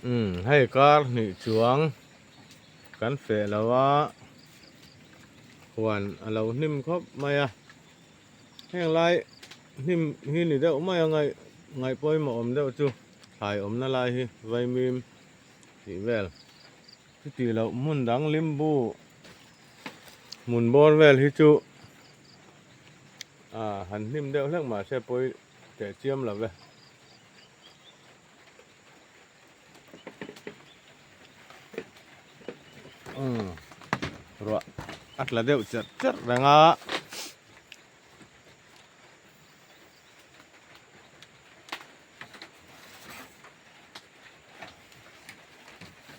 Umm hei kar hnih chuang kan feh lo a huan a lo hnim khawp mai a heng lai hnim hi ni deuh mai a ngaih ngaih pawimawh awm deuh chu thlai awmna lai hi vaimim tih vel chuti loh hmun dang limbu hmun bawr vel hi chu ah han hnim deuh hlek mahse pawi teh chiam lo ve. Umm ruah a tla deuh cherh cherh reng a.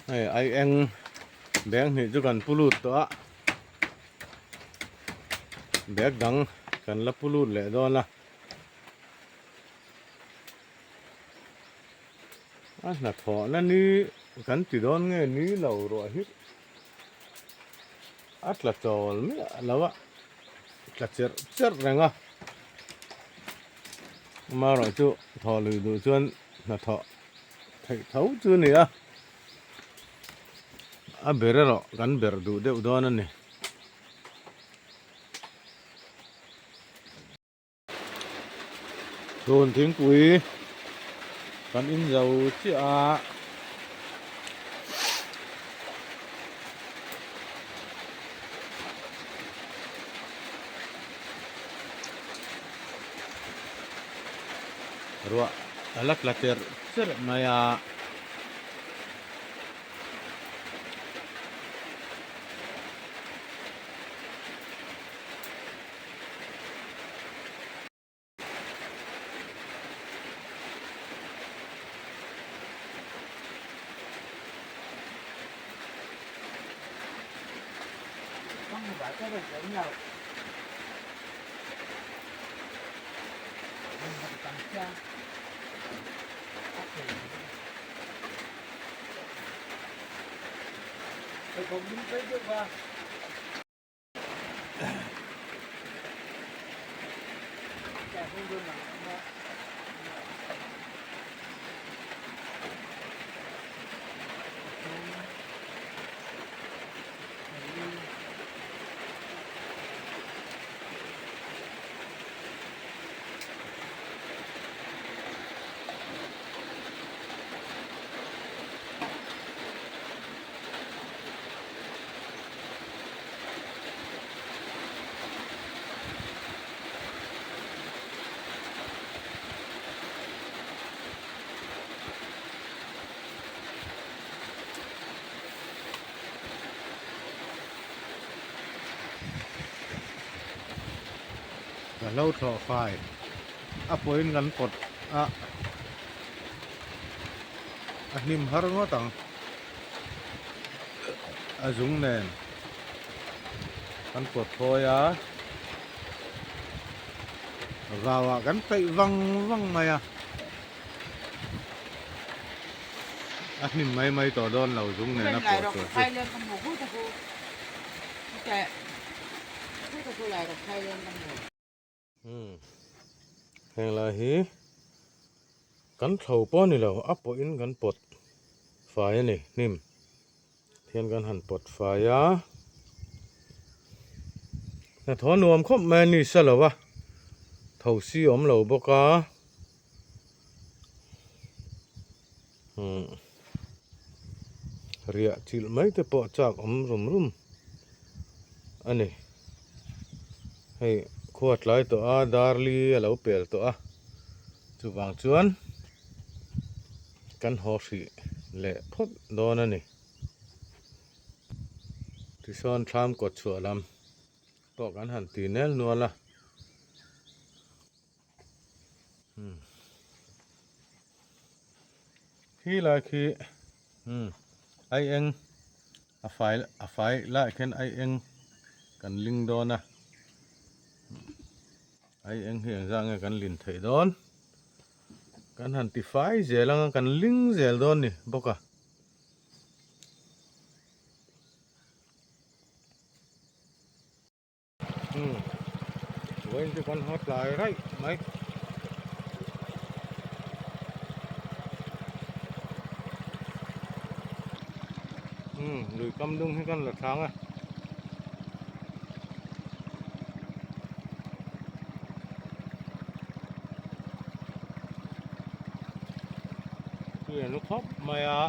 Hei ai eng bag hnih chu kan pu lut tawh a bag dang kan la pu lut leh dawn a. A hnathawhna ni kan ti dawn nge ni lo ruah hi a tla chawl miah lo a tla cherh cherh reng a amaherawh chu thawh lui duh chuan hnathawh theih tho chu a ni a a ber erawh kan ber duh deuh dawn a ni. Chhun thingpui kan in zo chiah a. Ruah a la tla cherh cherh mai a. Ka hlo thlawh fai a pawhin kan pawt a a hnim har ngawt ang. A zung nen kan pawt thawi a vauah kan peih vang vang mai a a hnim mai mai tawh dawn lo zung nen a pawt tawh chu. Heng lai hi kan thlo pawh a ni lo a pawhin kan pawt fai a ni hnim hian kan han pawt fai a hnathawh nuam khawp mai a ni sa lo a tho si awm lo bawk a riah chilh mai te pawh chak awm rum rum a ni hei khua tlai tawh a dar li a lo pel tawh a chuvang chuan kan haw hrih leh phawt dawn a ni tisawn thlam kawt chhuah lam pawh kan han ti nel nual a. Khi lai khi ai eng a fai a fai lai khian ai eng kan ling dawn a ai eng hi engzah nge kan lin theih dawn kan han ti fai zel anga kan ling zel dawn ni bawk a. Vawiin chu kan haw tlai raih mai. Umm lui kam dung hi kan la thlang a. Tui a nu khawp mai a.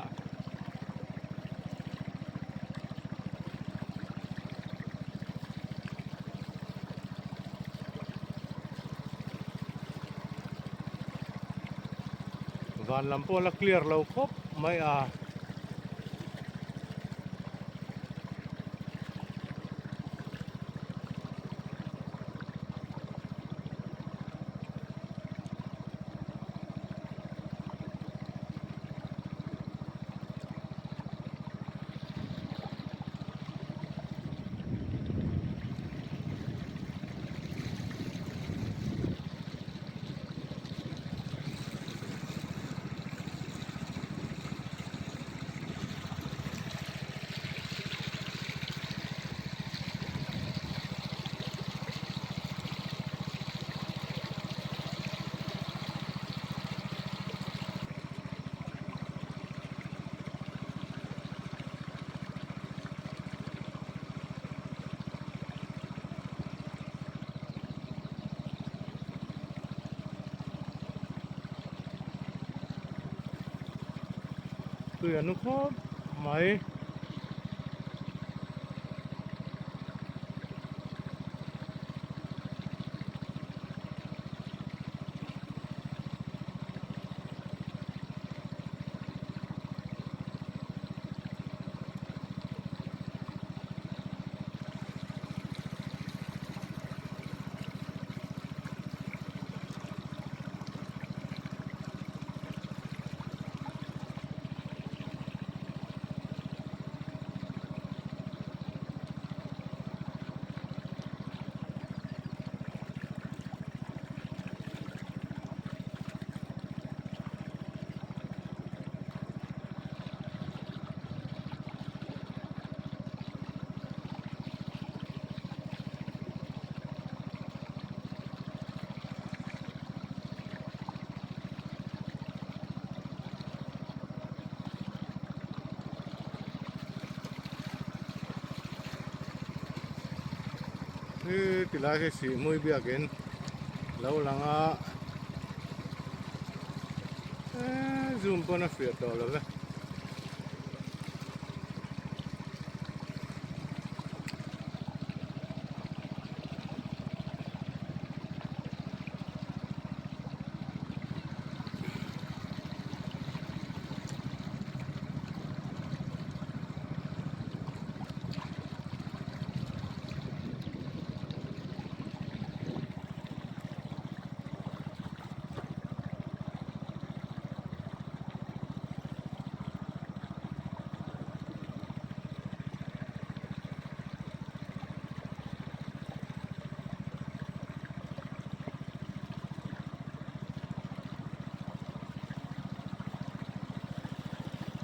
Van lam pawh la clear lo khawp mai a. Tui a nu khawp mai. Hi tilai hi sihhmui biakin lo lang a eee zoom pawn a fiah tawh lo ve.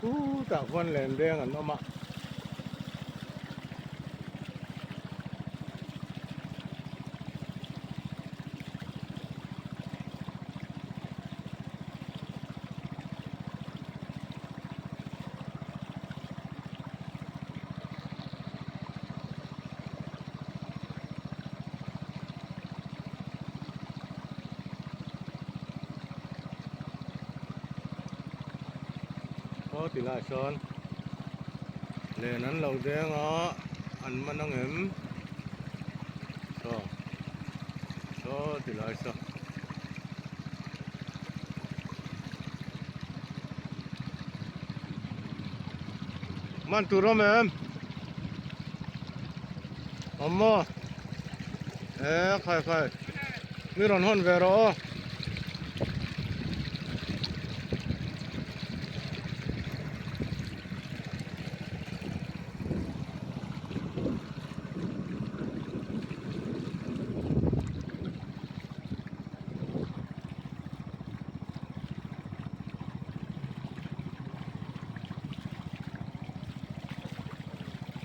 Chutah khuan len deng an awm a. Aw ti lai sawn len an lo deng a an man ang em saw saw ti lai saw. Man tur awm em awm maw e khai khai mi rawn hawn ve rawh aw.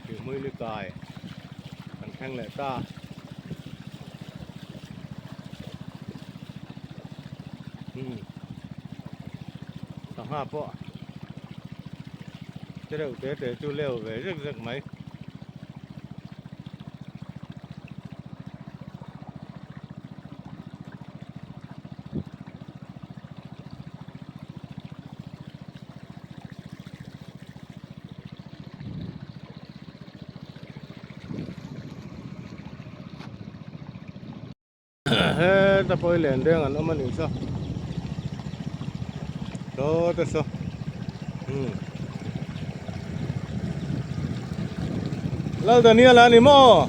Tihmui ni kai kan thleng leh ta. Sangha pawh. Te reuh te te chu leu ve zek zek mai. Heta pawh hi len deng an awm a nih saw saw te saw umm Lal Daniel a ni maw?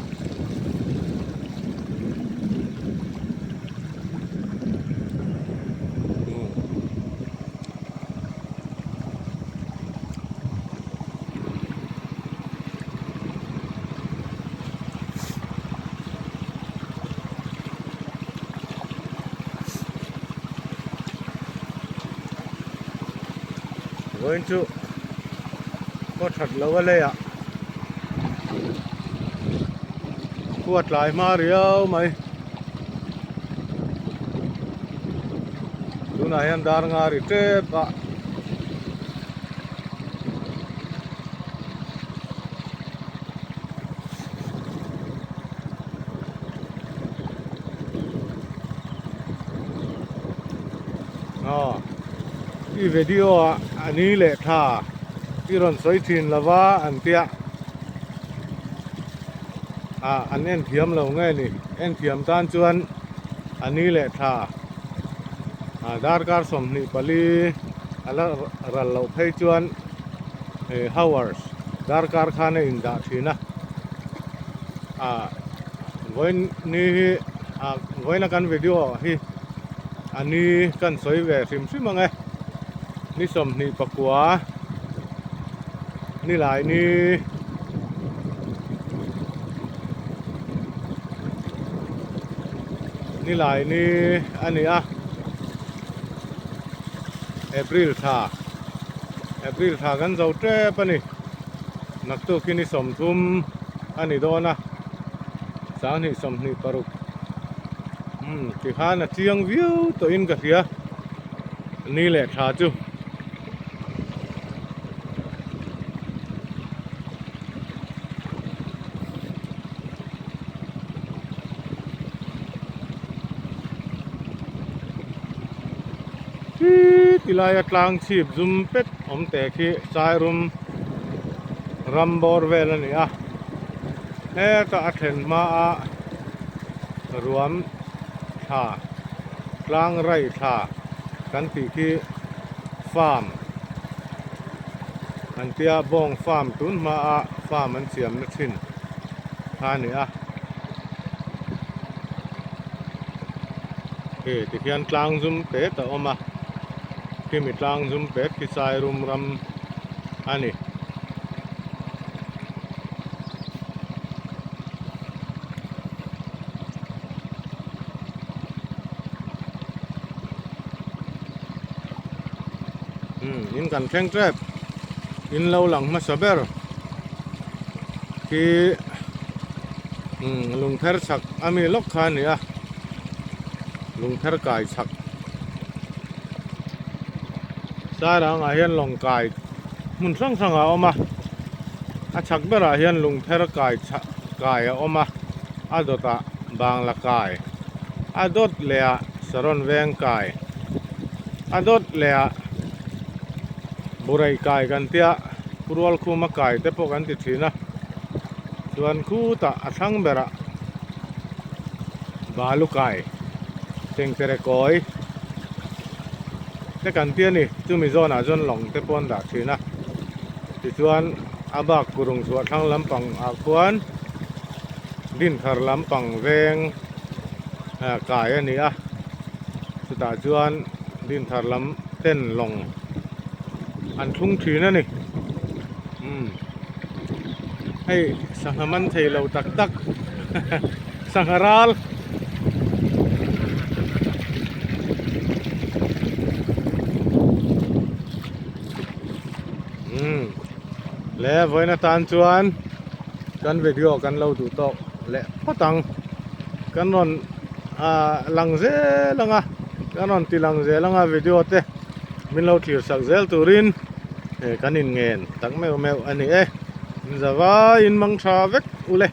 Vawiin chu khaw that lo a leiah khua tlai hma riau mai tunah hian dar nga ri tep a. Aw i video ah a ni leh tha i rawn sawi thin lova an tia ah an en thiam lo nge ni en thiam tan chuan a ni leh tha ah darkar 24 a la ral loh phei chuan eh hours darkar khan a indah thin a ah vawiin ni hi ah vawiin a kan video hi a ni kan sawi ve hrim hrim ang e ni 29 ni lai ni ni lai ni a ni a April thla April thla kan zo tep a ni naktuk hi ni 30 a ni dawn a 2026 umm tikhan a chiang viau tawhin ka hria ni leh thla chu. Ti laia tlang chhip zum pet awm te khi Sairum ram bawr vel a ni a heta a thlen hmaa ruam thla tlang rai thla kan tih khi farm an tia bawng farm tun hmaa farm an siam na thin kha a ni a. Hei tikhian tlang zum pet a awm a khimi tlang zum pet khi Sairum ram a ni. Umm in kan thleng tep in lo lang hmasa ber khi umm lungpher chhak a mi lawk kha a ni a lungpher kai chhak sarang ah hian lawng kai hmun hrang hrang a awm a a chhak berah hian lungpher kai chhak kai a awm a a dawtah bangla kai a dawt leh ah saron veng kai a dawt leh ah burai kai kan tia rual khuma kai te pawh kan ti thin a chuan khutah a thlang berah balu kai tengtere kawi te kan tia ni chumi zawnah chuan lawng te pawh an dah thin a tichuan a bak kurung chhuah thlang lampang ah khuan dinthar lampang veng kai a ni a chutah chuan dinthar lam ten lawng an thlung thin a ni umm hei sangha man thei lo tak tak sangha ral. Umm le vawiin atan chuan kan video kan lo duh tawk leh phawt ang kan rawn ah lang zel ang a kan rawn ti lang zel ang a video te min lo thlir sak zel turin. Kan inngen tak meuh meuh a ni e. Zavaiin mang tha vek ule.